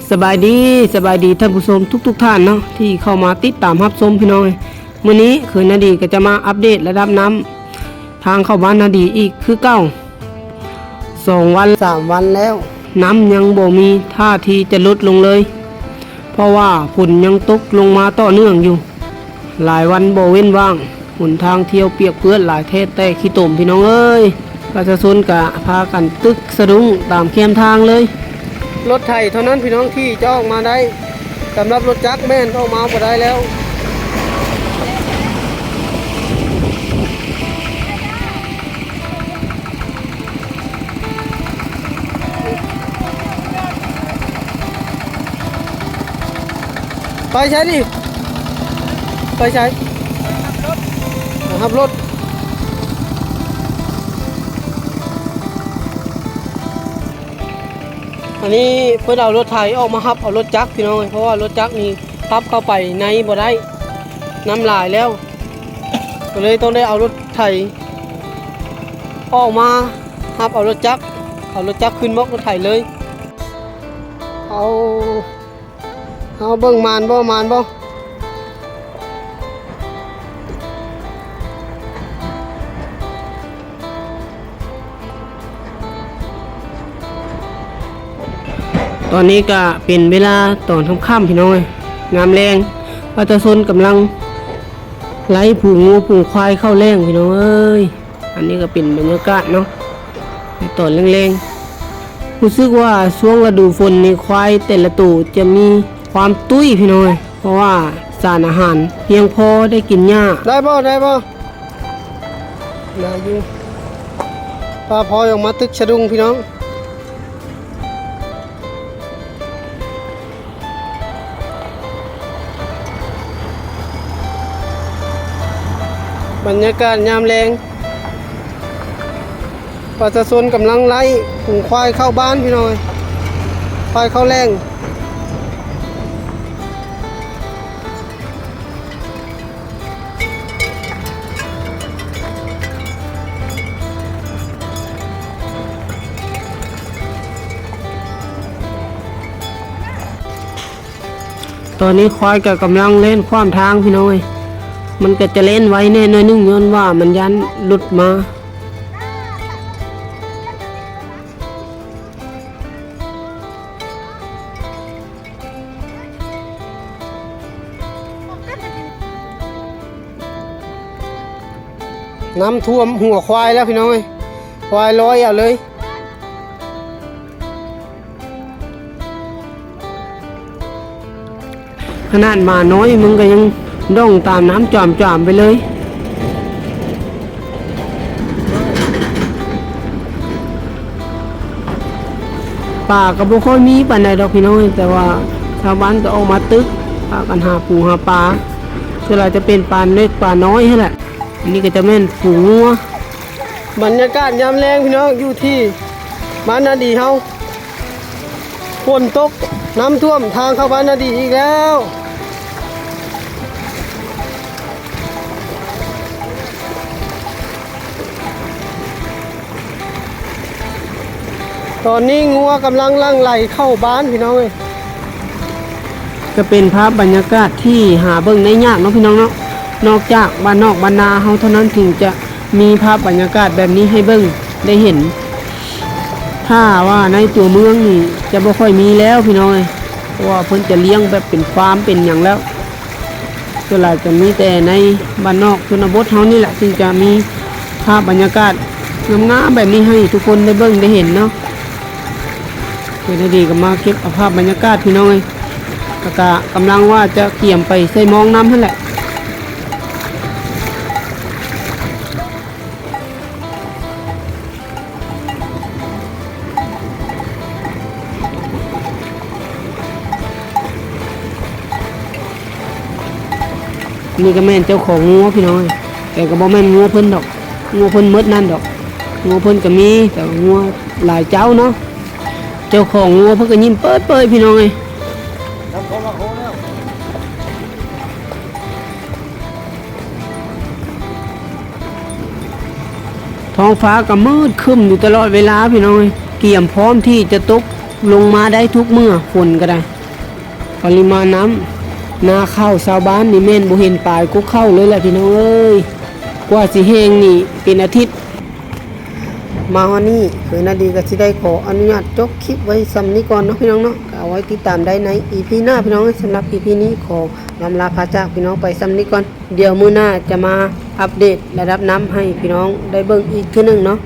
ສະບາຍດີ, ສະບາຍດີທ່ານຜູ້ຊົມທຸກໆທ່ານເນາະ ທີ່ເຂົ້າມາຕິດຕາມຮັບຊົມພີ່ນ້ອງເອີຍ. ມື້ນີ້ຄືນນາດີກໍຈະມາອັບເດດລະດັບນ້ຳທາງເຂົ້າບ້ານນາດີອີກຄືເກົ່າ. ສອງວັນ ສາມວັນແລ້ວ ນ້ຳຍັງບໍ່ມີທ່າທີ່ຈະຫຼຸດລົງເລີຍ ເພາະວ່າຝົນຍັງຕົກລົງມາຕໍ່ເນື່ອງຢູ່. ຫຼາຍວັນບໍ່ເວັ້ນວ່າງ, ຫົນທາງທ່ຽວປຽກເປື້ອນຫຼາຍແທ້ແຕ່ຂີ້ຕົມພີ່ນ້ອງເອີຍ. ປະຊາຊົນກະພາກັນຕຶກສະດຸ້ງຕາມແຄມທາງເລີຍ. ລົດໄຖເທົ່ານັ້ນພີ່ນ້ອງທີ່ຈະອອກມາໄດ້, ສຳລັບລົດຈັກແມ່ນອອກມາບໍ່ໄດ້ແລ້ວ. ໄປໃສນີ້? ໄປໃສ? ໄປຮັບລົດ. ອັນນີ້ເພິ່ນເອົາລົດໄຖອອກມາຮັບເອົາລົດຈັກພີ່ນ້ອງເອີຍ, ເພາະວ່າລົດຈັກນີ້ຂັບເຂົ້າໄປໃນບໍ່ໄດ້, ນ້ຳຫຼາຍແລ້ວ ກໍເລີຍຕ້ອງໄດ້ເອົາລົດໄຖອອກມາຮັບເອົາລົດຈັກ, ເອົາລົດຈັກຂຶ້ນບອກລົດໄຖເລີຍ. ເອົາ ເຮົາເບິ່ງໝານບໍ່ ໝານບໍ່? ຕອນນີ້ກະເປັນເວລາຕອນຄ່ຳໆ ພີ່ນ້ອງເອີຍ, ຍາມແລງ ປະຊາຊົນກຳລັງໄລ່ຝູງງົວຝູງຄວາຍເຂົ້າແລ້ງ ພີ່ນ້ອງເອີຍ. ອັນນີ້ກໍເປັນບັນຍາກາດເນາະ ໃນຕອນແລງໆ. ຮູ້ສຶກວ່າຊ່ວງລະດູຝົນນີ້ ຄວາຍແຕ່ລະໂຕຈະມີຄວາມຕຸ້ຍ ພີ່ນ້ອງເອີຍ, ເພາະວ່າສານອາຫານພຽງພໍໄດ້ກິນຫຍ້າ. ໄດ້ບໍ່? ໄດ້ບໍ່? ໄດ້ຢູ່. ປ້າພອຍອອກມາຕຶກສະດຸ້ງ ພີ່ນ້ອງ. ບັນຍາກາດຍາມແລງ ປະຊາຊົນກຳລັງໄລ່ຝູງຄວາຍເຂົ້າບ້ານ ພີ່ນ້ອງເອີຍ, ຄວາຍເຂົ້າແລ້ງ. ຕອນນີ້ຄວາຍກໍກຳລັງແລ່ນຂວາງທາງ ພີ່ນ້ອງເອີຍ, ມັນກໍຈະແລ່ນໄວແດ່ໜ້ອຍໜຶ່ງ ຍ້ອນວ່າມັນຢ້ານລົດມາ. ນ້ຳຖ້ວມຫົວຄວາຍແລ້ວ ພີ່ນ້ອງເອີຍ, ຄວາຍລອຍເອົາເລີຍ. ຂະໜາດໝານ້ອຍມັນກໍຍັງດ່ອງຕາມນ້ຳຈອມໆໄປເລີຍ. ປາກໍບໍ່ຄ່ອຍມີປານໃດດອກ ພີ່ນ້ອງເອີຍ, ແຕ່ວ່າຊາວບ້ານກໍອອກມາຕຶກ ພາກັນຫາປູຫາປາ, ສ່ວນຫຼາຍຈະເປັນປາເລັກປານ້ອຍຫັ້ນແຫຼະ. ອັນນີ້ກໍຈະແມ່ນຝູງງົວ. ບັນຍາກາດຍາມແລງ ພີ່ນ້ອງ, ຢູ່ທີ່ບ້ານນາດີເຮົາ ຝົນຕົກ ນ້ຳຖ້ວມທາງເຂົ້າບ້ານນາດີອີກແລ້ວ. ຕອນນີ້ງົວກຳລັງຫຼັ່ງໄຫຼເຂົ້າບ້ານ ພີ່ນ້ອງເອີຍ. ກໍເປັນພາບບັນຍາກາດທີ່ຫາເບິ່ງໄດ້ຍາກເນາະ ພີ່ນ້ອງເນາະ, ນອກຈາກບ້ານນອກບ້ານນາເຮົາເທົ່ານັ້ນ ເຖິງຈະມີພາບບັນຍາກາດແບບນີ້ໃຫ້ເບິ່ງໄດ້ເຫັນ. ຖ້າວ່າໃນຕົວເມືອງນີ້ຈະບໍ່ຄ່ອຍມີແລ້ວ ພີ່ນ້ອງເອີຍ, ເພາະວ່າເພິ່ນຈະລ້ຽງແບບເປັນຟາມເປັນຫຍັງແລ້ວ. ສ່ວນຫຼາຍຈະມີແຕ່ໃນບ້ານນອກຊົນນະບົດເຮົານີ້ແຫຼະ ຈຶ່ງຈະມີພາບບັນຍາກາດງາມໆແບບນີ້ໃຫ້ທຸກຄົນໄດ້ເບິ່ງໄດ້ເຫັນເນາະ. ເຮັດໃຫ້ດີກໍມາເກັບເອົາພາບບັນຍາກາດ ພີ່ນ້ອງເອີຍ, ແລ້ວກະກຳລັງວ່າຈະກຽມໄປໃສ່ມອງນ້ຳຫັ້ນແຫຼະ. ນີ້ກໍແມ່ນເຈົ້າຂອງງົວ ພີ່ນ້ອງເອີຍ, ແຕ່ກໍບໍ່ແມ່ນງົວເພິ່ນດອກ, ງົວເພິ່ນໝົດນັ້ນດອກ. ງົວເພິ່ນກໍມີ ແຕ່ວ່າງົວຫຼາຍເຈົ້າເນາະ. ເຈົ້າຂອງງົວເພິ່ນກໍຍິ້ມເປີດເປີຍ ພີ່ນ້ອງເອີຍ. ທ້ອງຟ້າກໍມືດຄຶ້ມຢູ່ຕະຫຼອດເວລາ ພີ່ນ້ອງເອີຍ, ກຽມພ້ອມທີ່ຈະຕົກລົງມາໄດ້ທຸກເມື່ອ ຝົນກໍໄດ້. ປະລິມານນ້ຳ ນາເຂົ້າຊາວບ້ານນີ້ແມ່ນບໍ່ເຫັນປາຍກໍເຂົ້າເລີຍແຫຼະພີ່ນ້ອງເອີຍ ກວ່າຊິແຫ້ງນີ້ເປັນອາທິດ. ມາຮອດນີ້ຄືນາດີກໍຊິໄດ້ຂໍອະນຸຍາດຈົບຄລິບໄວ້ຊ່ຳນີ້ກ່ອນເນາະພີ່ນ້ອງເນາະ ກໍເອົາໄວ້ຕິດຕາມໄດ້ໃນອີພີໜ້າພີ່ນ້ອງເອີຍ. ສຳລັບອີພີນີ້ຂໍລຳລາພາຈາກພີ່ນ້ອງໄປຊ່ຳນີ້ກ່ອນ ດຽວມື້ໜ້າຈະມາອັບເດດລະດັບນ້ຳໃຫ້ພີ່ນ້ອງໄດ້ເບິ່ງອີກເທື່ອໜຶ່ງເນາະ.